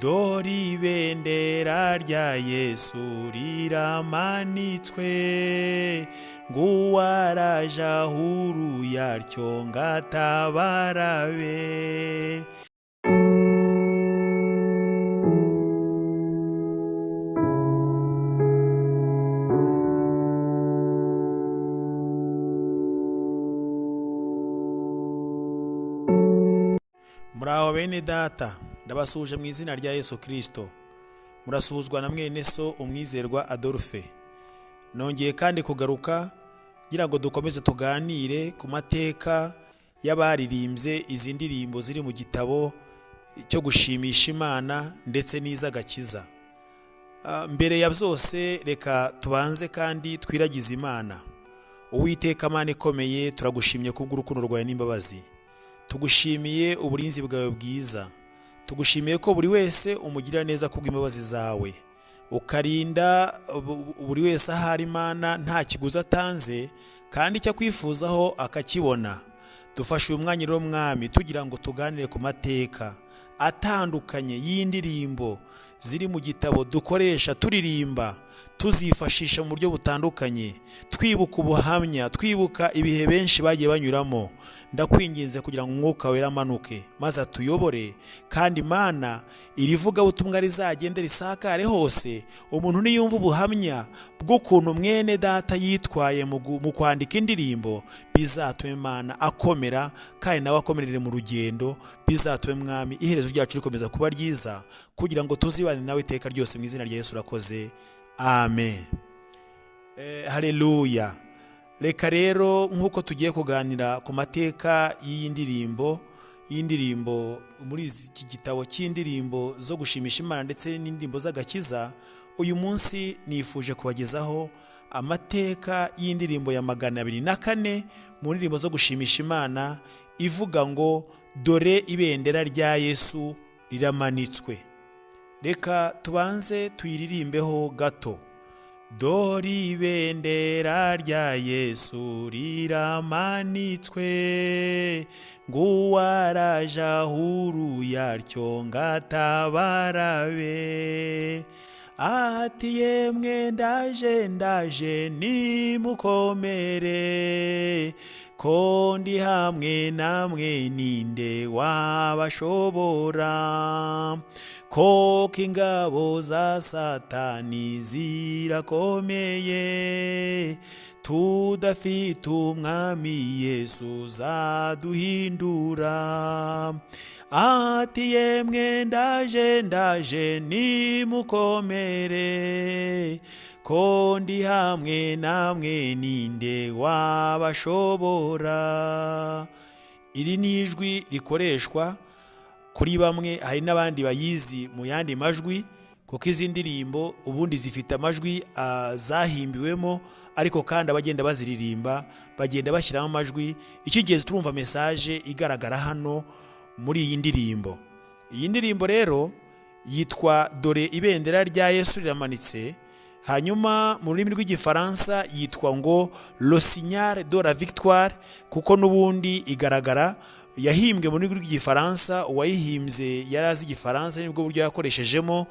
Dore ibendera rya Yesu riramanitswe, nguwaraje ahuru yaryo ngatabarabe. Muraho bene data, ndabasuhuje mu izina rya Yesu Kristo. Murasuhuzwa na mwene so umwizerwa Adolphe. Nongeye kandi kugaruka ngira ngo dukomeze tuganire ku mateka y'abaririmbye izi ndirimbo ziri mu gitabo cyo gushimisha Imana ndetse n'iz'agakiza. Mbere ya byose reka tubanze kandi twiragize Imana. Uwiteka Mana ikomeye, turagushimye kubw'urukundo rwawe n'imbabazi. Tugushimiye uburinzi bwawe bwiza. Tugushimiye ko buri wese umugirira neza kubw'imbabazi zawe. Ukarinda buri wese ahari Imana nta kiguzi atanze, kandi icyo akwifuzaho akakibona. Dufashe uyu mwanya rero Mwami tugira ngo tuganire ku mateka atandukanye y'indirimbo ziri mu gitabo dukoresha turirimba, tuzifashisha mu buryo butandukanye, twibuka ubuhamya, twibuka ibihe benshi bagiye banyuramo. Ndakwinginze kugira ngo umwuka wera amanuke maze atuyobore, kandi Mana iri vugabutumwa rizagende risakare hose, umuntu niyumva ubuhamya bw'ukuntu mwene data yitwaye mu kwandika indirimbo, bizatume Mana akomera kandi nawe akomerere mu rugendo, bizatume Mwami iherezo ryacu rikomeza kuba ryiza, kugira ngo tuzibane nawe iteka ryose mu izina rya Yesu urakoze. Amen. Haleluya. Reka rero nk'uko tugiye kuganira ku mateka y'iyi ndirimbo, y'indirimbo muri iki gitabo cy'indirimbo zo gushimisha Imana ndetse n'indirimbo z'agakiza, uyu munsi nifuje kubagezaho amateka y'indirimbo ya 204 mu ndirimbo zo gushimisha Imana, ivuga ngo dore ibendera rya Yesu riramanitswe. Reka tubanze tuyiririmbeho gato. Dore ibendera rya Yesu riramanitswe, nguwaraje ahuru yaryo ngatabarabe. Ati yemwe ndaje ndaje nimukomere, ko ndi hamwe namwe ninde wabashobora, koko ingabo za Satani zirakomeye, tudafite umwami Yesu zaduhindura. Ati yemwe ndaje ndaje nimukomere, ko ndi hamwe namwe ninde wabashobora. Iri ni ijwi rikoreshwa kuri bamwe, hari n'abandi bayizi mu yandi majwi, kuko izi ndirimbo ubundi zifite amajwi zahimbiwemo, ariko kandi abagenda baziririmba bagenda bashyiramo amajwi. Icy'ingenzi turumva message igaragara hano muri iyi ndirimbo. Iyi ndirimbo rero yitwa Dore ibendera rya Yesu riramanitse, hanyuma mu rurimi rw'igifaransa yitwa ngo Le Signal de la Victoire, kuko n'ubundi igaragara yahimbwe mu rurimi rw'igifaransa, uwayihimbye yari azi igifaransa nibwo buryo yakoreshejemo.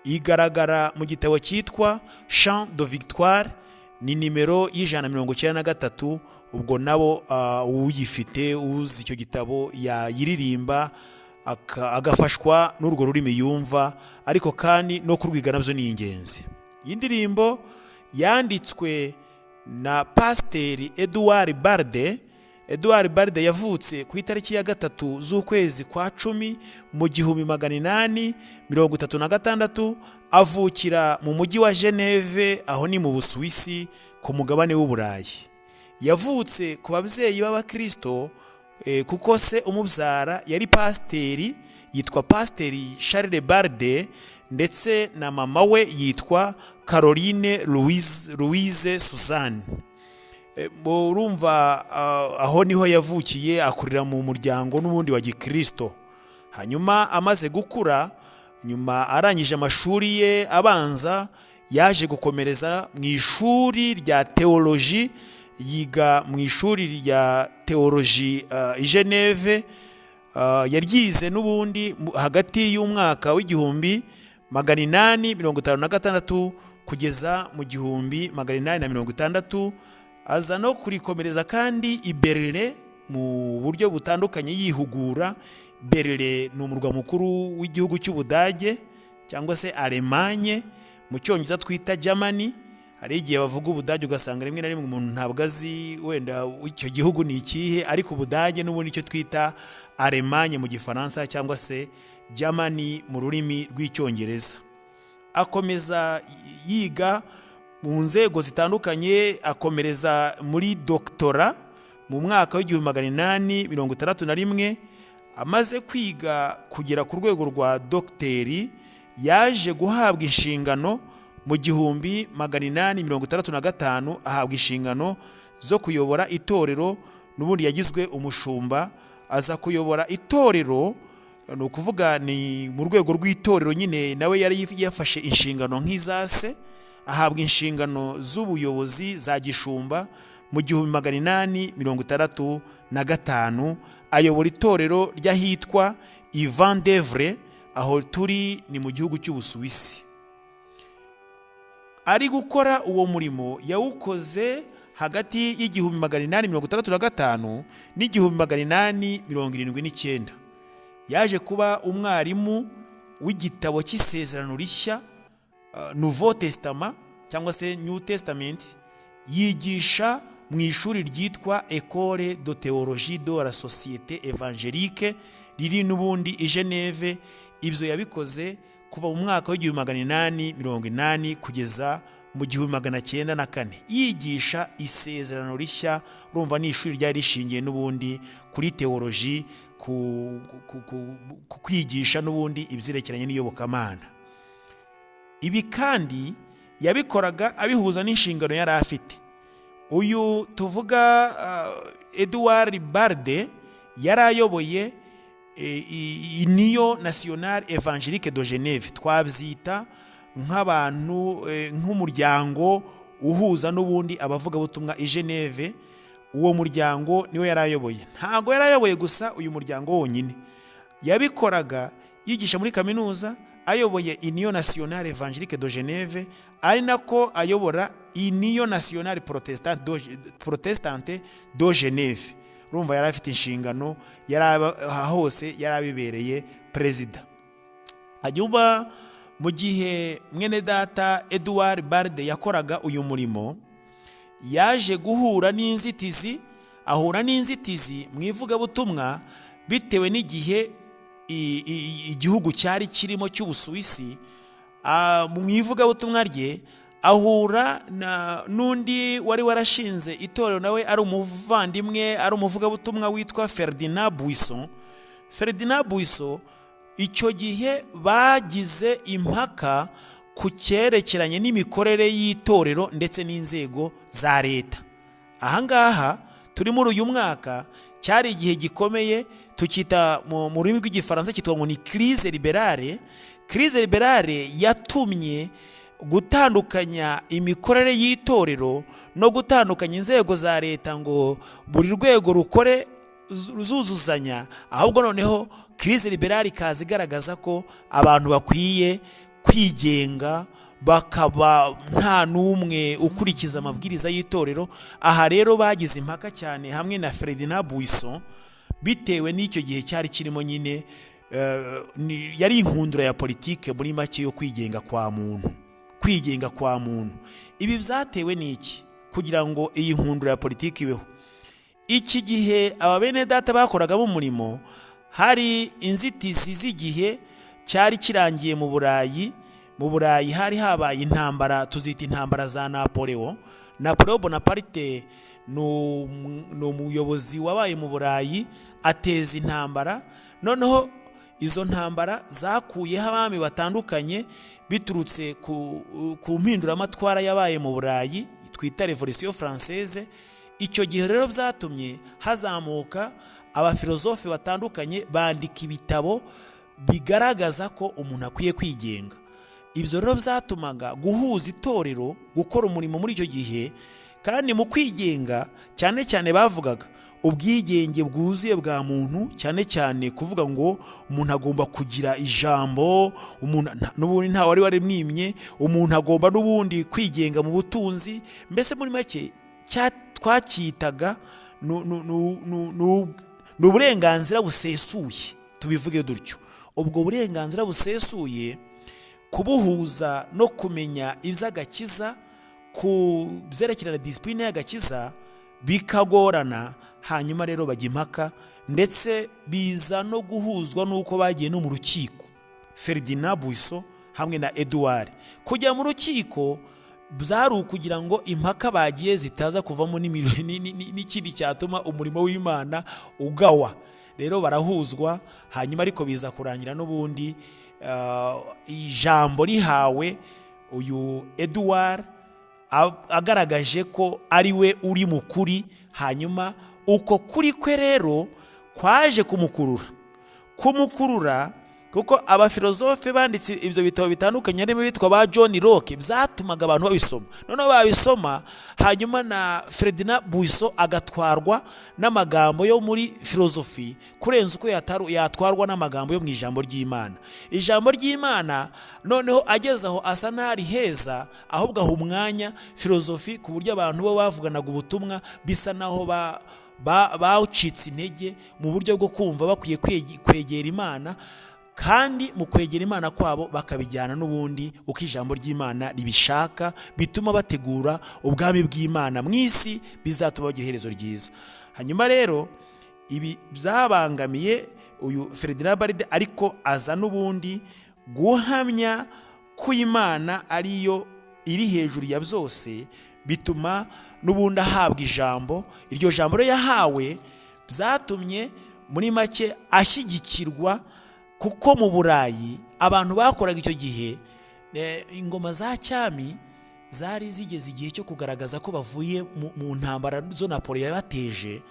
Igaragara mu gitabo cyitwa Chant de Victoire, ni nimero y'193. Ubwo nabo uyifite uzi icyo gitabo yayiririmba agafashwa n'urwo rurimi yumva, ariko kandi no kurwiga nabyo ni ingenzi. Iyi ndirimbo yanditswe na Pasiteri Edouard Barde. Edouard Barde yavutse ku itariki ya 3 z'ukwezi kwa 10 mu 1836, avukira mu mujyi wa Geneve, aho ni mu Busuwisi ku mugabane w'Uburayi. Yavutse ku babyeyi b'abakristo, kuko se umubyara yari pasiteri, yitwa Pasiteri Charles Barde, ndetse na mama we yitwa Caroline Louise Suzanne. Urumva aho niho yavukiye, akurira mu muryango n'ubundi wa gikristo. Hanyuma amaze gukura, nyuma arangije amashuri ye abanza, yaje gukomereza mu ishuri rya teoloji, yiga mu ishuri rya teoloji i Geneve. Yaryize n'ubundi hagati y'umwaka w'1856 kugeza mu 1860, aza no kurikomereza kandi i Berlin mu buryo butandukanye yihugura. Berlin ni umurwa mukuru w'igihugu cy'Ubudage cyangwa se Alemanye, mu Cyongereza twita Germany. Hari igihe bavuga Ubudage ugasanga rimwe na rimwe umuntu ntabwo azi wenda icyo gihugu ni ikihe, ariko Ubudage n'ubundi icyo twita Alemanye mu Gifaransa cyangwa se Germany mu rurimi rw'Icyongereza. Akomeza yiga mu nzego zitandukanye, akomereza muri doctorat mu mwaka w'1861. Amaze kwiga kugera ku rwego rwa dogiteri, yaje guhabwa inshingano mu 1865, ahabwa inshingano zo kuyobora itorero. N'ubundi yagizwe umushumba, aza kuyobora itorero, ni ukuvuga ni mu rwego rw'itorero nyine, nawe yari yafashe inshingano nk'iza se, ahabwa inshingano z'ubuyobozi za gishumba mu 1865, ayobora itorero ry'ahitwa Vendeuvre. Aho turi ni mu gihugu cy'Ubusuwisi. Ari gukora uwo murimo, yawukoze hagati y'1865 n'1879. Yaje kuba umwarimu w'igitabo cy'Isezerano Rishya, Nouveau Testament cyangwa se New Testament, yigisha mu ishuri ryitwa Ecole de Théologie de la Société Évangélique riri n'ubundi i Geneve. Ibyo yabikoze kuva mu mwaka w'1880 kugeza mu 1904, yigisha Isezerano Rishya. Urumva ni ishuri ryari rishingiye n'ubundi kuri théologie, ku kwigisha n'ubundi ibyerekeranye n'iyobokamana. Ibi kandi yabikoraga abihuza n'inshingano yari afite. Uyu tuvuga Edouard Barde yari ayoboye Union Nationale Évangélique de Genève, twabyita nk'abantu nk'umuryango uhuza n'ubundi abavugabutumwa i Geneve. Uwo muryango niwe yari ayoboye. Ntabwo yari ayoboye gusa uyu muryango wonyine, yabikoraga yigisha muri kaminuza, ayoboye Union Nationale Évangélique de Genève, ari nako ayobora Union Nationale Protestante de Genève. Urumva yari afite inshingano, yari aha hose yari abibereye perezida. Hanyuma mu gihe mwene data Edouard Barde yakoraga uyu murimo, yaje guhura n'inzitizi, ahura n'inzitizi mu ivugabutumwa bitewe n'igihe igihugu cyari kirimo cy'Ubusuwisi. Mu ivugabutumwa rye ahura n'undi wari warashinze itorero, nawe ari umuvandimwe, ari umuvugabutumwa witwa Ferdinand Buisson. Ferdinand Buisson icyo gihe bagize impaka ku cyerekeranye n'imikorere y'itorero ndetse n'inzego za leta. Ahangaha turi muri uyu mwaka cyari igihe gikomeye, tukita mu rurimi rw'Igifaransa cyitwa ngo ni crise libérale. Crise libérale yatumye gutandukanya imikorere y'itorero no gutandukanya inzego za leta, ngo buri rwego rukore ruzuzuzanya, ahubwo noneho crise libérale ikaza igaragaza ko abantu bakwiye kwigenga, bakaba nta n'umwe ukurikiza amabwiriza y'itorero. Aha rero bagize impaka cyane hamwe na Ferdinand Buisson bitewe n'icyo gihe cyari kirimo nyine. Yari inkundura ya politike muri make yo kwigenga kwa muntu, kwigenga kwa muntu. Ibi byatewe n'iki kugira ngo iyi nkundura ya politiki ibeho? Iki gihe aba bene data bakoragamo umurimo, hari inzitizi z'igihe cyari kirangiye mu Burayi. Mu Burayi hari habaye intambara, tuzita intambara za Napoleon. Napoleon Bonaparte ni umuyobozi wabaye mu Burayi, ateza intambara. Noneho izo ntambara zakuyeho abami batandukanye biturutse ku mpinduramatwara yabaye mu Burayi twita Révolution française. Icyo gihe rero byatumye hazamuka abafilozofe batandukanye, bandika ibitabo bigaragaza ko umuntu akwiye kwigenga. Ibyo rero byatumaga guhuza itorero, gukora umurimo muri icyo gihe. Kandi mu kwigenga cyane cyane bavugaga ubwigenge bwuzuye bwa muntu, cyane cyane kuvuga ngo umuntu agomba kugira ijambo, umuntu n'ubundi nta wari warimwimye, umuntu agomba n'ubundi kwigenga mu butunzi. Mbese muri make twacyitaga ni uburenganzira busesuye, tubivuge dutyo. Ubwo burenganzira busesuye kubuhuza no kumenya iby'agakiza ku byerekeranye na discipline y'agakiza bikagorana. Hanyuma rero bajya impaka, ndetse biza no guhuzwa n'uko bagiye no mu rukiko, Ferdinand Buisson hamwe na Edouard. Kujya mu rukiko byari ukugira ngo impaka bagiye zitaza kuvamo n'ikindi cyatuma umurimo w'Imana ugawa. Rero barahuzwa, hanyuma ariko biza kurangira n'ubundi ijambo rihawe uyu Edouard, agaragaje ko ari we uri mu kuri. Hanyuma uko kuri kwe rero kwaje kumukurura, kuko abafilozofe banditse ibyo bitabo bitandukanye, harimo bitwa ba John Locke, byatumaga abantu babisoma. Noneho babisoma, hanyuma na Ferdinand Buisson agatwarwa n'amagambo yo muri filozofi kurenza uko yatwarwa n'amagambo yo mu ijambo ry'Imana. Ijambo ry'Imana noneho ageze aho asa n'ari heza, ahubwo aha umwanya filozofi, ku buryo abantu bo bavuganaga ubutumwa bisa naho bawucitse intege mu buryo bwo kumva bakwiye kwegera Imana, kandi mu kwegera Imana kwabo bakabijyana n'ubundi uko ijambo ry'Imana ribishaka, bituma bategura ubwami bw'Imana mu isi, bizatuma bagira iherezo ryiza. Hanyuma rero ibi byabangamiye uyu Ferdinand Barde, ariko aza n'ubundi guhamya ko Imana ariyo iri hejuru ya byose, bituma n'ubundi ahabwa ijambo. Iryo jambo rero yahawe byatumye muri make ashyigikirwa, kuko mu Burayi abantu bakoraga icyo gihe, ingoma za cyami zari zigeze igihe cyo kugaragaza ko bavuye mu ntambara zo Napoleon yabateje.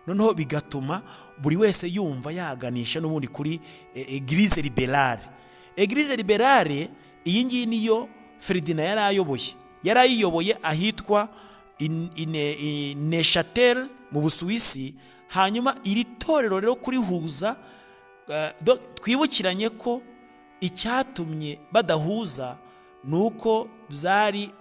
Noneho bigatuma buri wese yumva yaganisha n'ubundi kuri Église libérale. Église libérale iyi ngiyi niyo Ferdinand yari ayoboye, yari ayiyoboye ahitwa Neuchâtel mu Busuwisi. Hanyuma iri torero rero kurihuza, twibukiranye ko icyatumye badahuza ni uko byari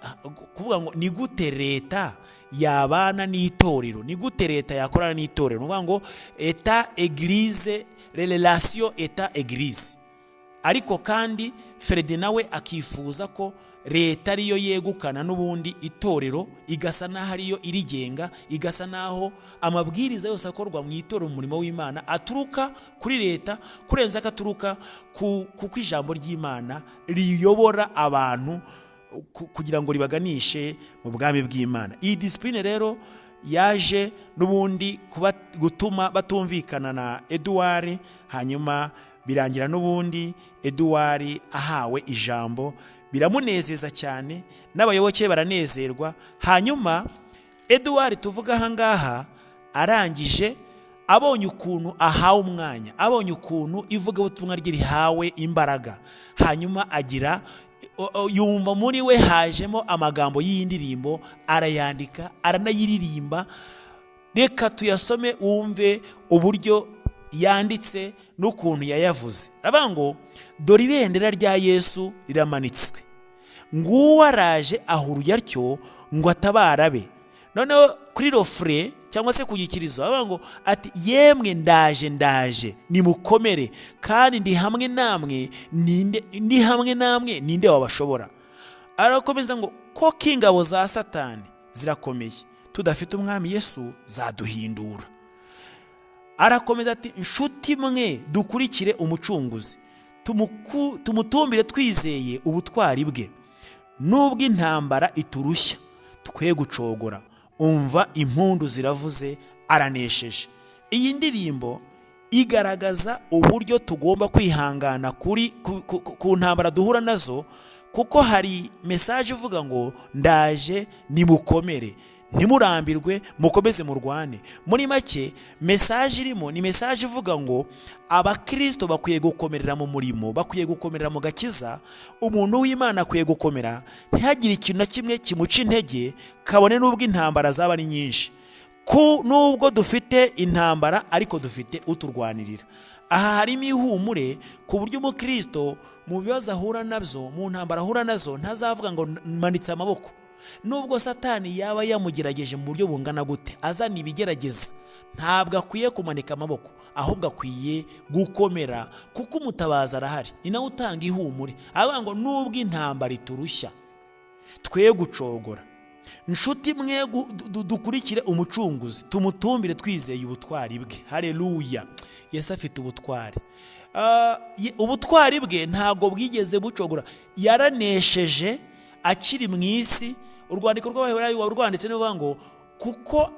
kuvuga ngo ni gute leta yabana n'itorero, ni gute leta yakorana n'itorero, ni ukuvuga ngo État Église, relation État Église. Ariko kandi Ferdinand we akifuza ko leta ariyo yegukana n'ubundi itorero, igasa n'aho ariyo irigenga, igasa n'aho amabwiriza yose akorwa mu itorero, mu murimo w'Imana, aturuka kuri leta kurenza ko aturuka kuko ijambo ry'Imana riyobora abantu kugira ngo ribaganishe mu bwami bw'Imana. Iyi discipline rero yaje n'ubundi kuba gutuma batumvikana na Edouard. Hanyuma birangira n'ubundi Edouard ahawe ijambo, biramunezeza cyane, n'abayoboke baranezerwa. Hanyuma Edouard tuvuga aha ngaha arangije abonye ukuntu ahawe umwanya, abonye ukuntu ivugabutumwa rye rihawe imbaraga, hanyuma agira yumva muri we hajemo amagambo y'iyi ndirimbo, arayandika, aranayiririmba. Reka tuyasome wumve uburyo yanditse n'ukuntu yayavuze. Aravuga ngo: "Dore ibendera rya Yesu riramanitswe, nguwo araje ahuruye atyo ngo atabara abe." Noneho kuri refrain cyangwa se ku gikirizo baravuga ngo ati: "Yemwe ndaje, ndaje, nimukomere, kandi ndi hamwe namwe, ninde ndi hamwe namwe, ninde wabashobora?" Arakomeza ngo: "Koko ingabo za Satani zirakomeye, tudafite Umwami Yesu zaduhindura." Arakomeza ati: "Inshuti mwe, dukurikire Umucunguzi, tumutumbire twizeye ubutwari bwe. Nubwo intambara iturushya, twe gucogora. Umva impundu ziravuze, aranesheje." Iyi ndirimbo igaragaza uburyo tugomba kwihangana kuri ku ntambara duhura nazo, kuko hari message ivuga ngo: "Ndaje, nimukomere." Ntimurambirwe, mukomeze murwane. Muri make, message irimo ni message ivuga ngo abakirisito bakwiye gukomerera mu murimo, bakwiye gukomerera mu gakiza. Umuntu w'Imana akwiye gukomera, ntihagire ikintu na kimwe kimuca intege, kabone n'ubwo intambara zaba ari nyinshi. Ku nubwo dufite intambara, ariko dufite uturwanirira. Aha harimo ihumure, ku buryo umukristo mu bibazo ahura nabyo, mu ntambara ahura nazo, ntazavuga ngo manitse amaboko. Nubwo Satani yaba yamugerageje mu buryo bungana gute, azana ibigerageza, ntabwo akwiye kumanika amaboko, ahubwo akwiye gukomera, kuko umutabazi arahari, ni nawe utanga ihumure. Aravuga ngo nubwo intambara iturushya, twe gucogora. Nshuti mwe, dukurikire umucunguzi, tumutumbire twizeye ubutwari bwe. Hareruya! Yesu afite ubutwari. Ubutwari bwe ntabwo bwigeze bucogora. Yaranesheje akiri mu isi. Urwandiko rw'Abaheburayo warwanditse niba ngo kuko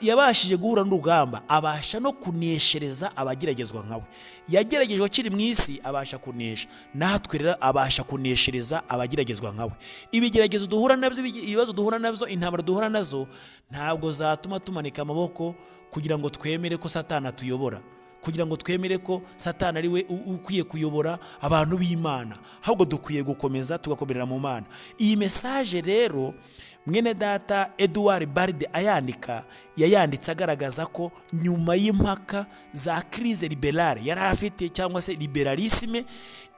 yabashije guhura n'urugamba, abasha no kuneshereza abageragezwa nkawe. Yageragejwe akiri mu isi, abasha kunesha. Natwe rero abasha kuneshereza abageragezwa nkawe. Ibigeragezo duhura nabyo, ibibazo duhura nabyo, intambara duhura nazo, ntabwo zatuma tumanika amaboko kugira ngo twemere ko Satani atuyobora, kugira ngo twemere ko Satani ari we ukwiye kuyobora abantu b'Imana. Ahubwo dukwiye gukomeza, tugakomerera mu Mana. Iyi message rero, mwene data Edouard Barde ayandika, yayanditse agaragaza ko nyuma y'impaka za crise libérale yari afite, cyangwa se libéralisme,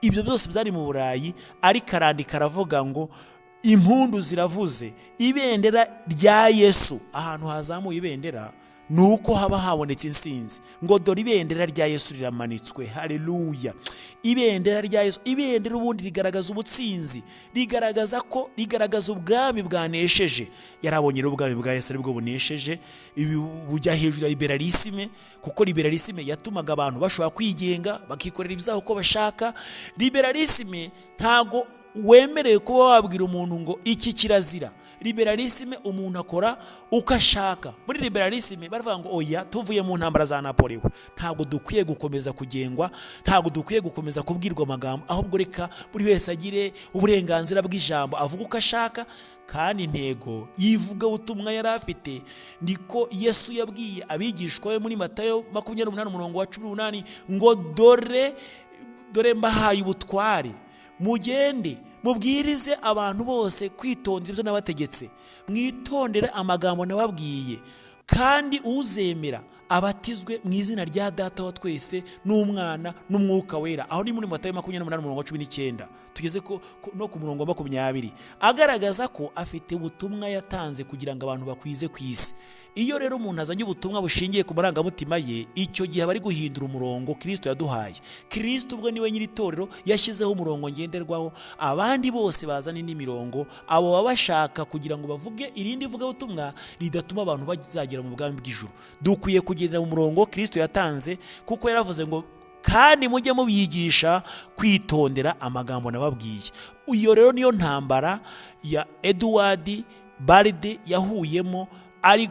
ibyo byose byari mu Burayi. Ariko arandika, aravuga ngo impundu ziravuze, ibendera rya Yesu. Ahantu hazamuye ibendera ni uko haba habonetse insinzi. Ngo dore ibendera rya Yesu riramanitswe. Haleluya! Ibendera rya Yesu, ibendera ubundi rigaragaza ubutsinzi, rigaragaza ko, rigaragaza ubwami bwanesheje. Yarabonye rero ubwami bwa Yesu aribwo bunesheje. Ibi bujya hejuru ya libéralisme, kuko libéralisme yatumaga abantu bashobora kwigenga, bakikorera ibyaha uko bashaka. Libéralisme ntago wemerewe kuba wabwira umuntu ngo iki kirazira. Libéralisme, umuntu akora uko ashaka. Muri libéralisme baravuga ngo oya, tuvuye mu ntambara za Napoleon, ntabwo dukwiye gukomeza kugengwa, ntabwo dukwiye gukomeza kubwirwa amagambo, ahubwo reka buri wese agire uburenganzira bw'ijambo, avuga uko ashaka. Kandi intego y'ivugabutumwa yari afite, niko Yesu yabwiye abigishwa be muri Matayo 28 umurongo wa 18 ngo dore, dore mbahaye ubutware, mugende mubwirize abantu bose kwitondera ibyo nabategetse, mwitondere amagambo nababwiye, kandi uzemera abatizwe mu izina rya Data wa twese n'Umwana n'Umwuka Wera. Aho ni muri Matayo 28 umurongo wa 19, tugeze no ku murongo wa 20, agaragaza ko afite ubutumwa yatanze kugira ngo abantu bakwize ku isi. Iyo rero umuntu azanye ubutumwa bushingiye ku marangamutima ye, icyo gihe aba ari guhindura umurongo Kirisito yaduhaye. Kirisito ubwo niwe nyiri itorero, yashyizeho umurongo ngenderwaho. Abandi bose bazana indi mirongo, abo baba bashaka kugira ngo bavuge irindi vugabutumwa ridatuma abantu bazagera mu bwami bw'ijuru. Dukwiye kugendera mu murongo Kirisito yatanze, kuko yaravuze ngo kandi mujye mubigisha kwitondera amagambo nababwiye. Iyo rero niyo ntambara ya Edouard Barde yahuyemo ari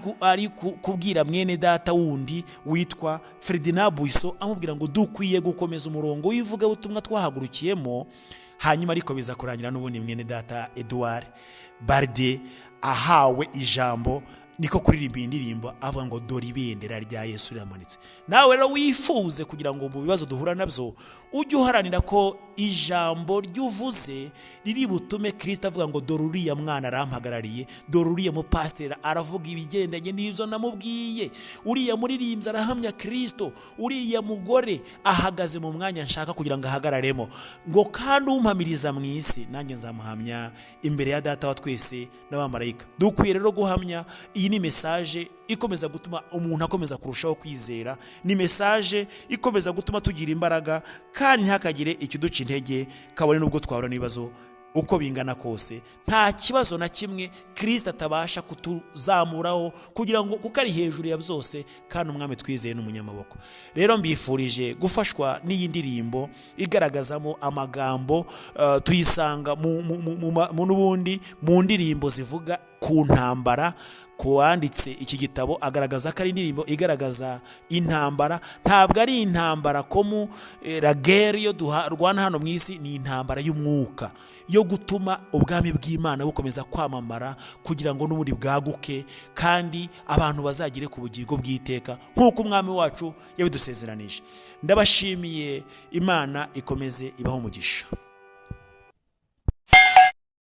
kubwira mwene data wundi witwa Ferdinand Buisson, amubwira ngo dukwiye gukomeza umurongo w'ivugabutumwa twahagurukiyemo. Hanyuma ariko biza kurangira n'ubundi mwene data Edouard Barde ahawe ijambo, niko kuririmba iyi ndirimbo avuga ngo dore ibendera rya Yesu riramanitse. Nawe rero wifuze kugira ngo mu bibazo duhura nabyo ujye uharanira ko ijambo ry'uvuze riri butume Kirisito avuga ngo dore uriya mwana arampagarariye, dore uriya mupasiteri aravuga ibigendanye n'ibyo namubwiye, uriya muririmbyi arahamya Kirisito, uriya mugore ahagaze mu mwanya nshaka kugira ngo ahagararemo. Ngo kandi umpamiriza mu isi, nanjye nzamuhamya imbere ya Data wa twese n'abamarayika. Dukwiye rero guhamya. Iyi ni message ikomeza gutuma umuntu akomeza kurushaho kwizera, ni message ikomeza gutuma tugira imbaraga, kandi ntihakagire ikiduca intege, kabone n'ubwo twahura n'ibibazo uko bingana kose. Nta kibazo na kimwe Kirisita atabasha kutuzamuraho kugira ngo, kuko ari hejuru ya byose, kandi umwami twizeye ni umunyamaboko. Rero mbifurije gufashwa n'iyi ndirimbo igaragazamo amagambo, tuyisanga mu n'ubundi mu ndirimbo zivuga ku ntambara. Ku wanditse iki gitabo, agaragaza ko ari indirimbo igaragaza intambara. Ntabwo ari intambara comme la guerre yo duharwana hano mu isi, ni intambara y'umwuka yo gutuma ubwami bw'Imana bukomeza kwamamara, kugira ngo n'ubundi bwaguke kandi abantu bazagere ku bugingo bw'iteka nk'uko Umwami wacu yabidusezeranije. Ndabashimiye, Imana ikomeze ibaho umugisha.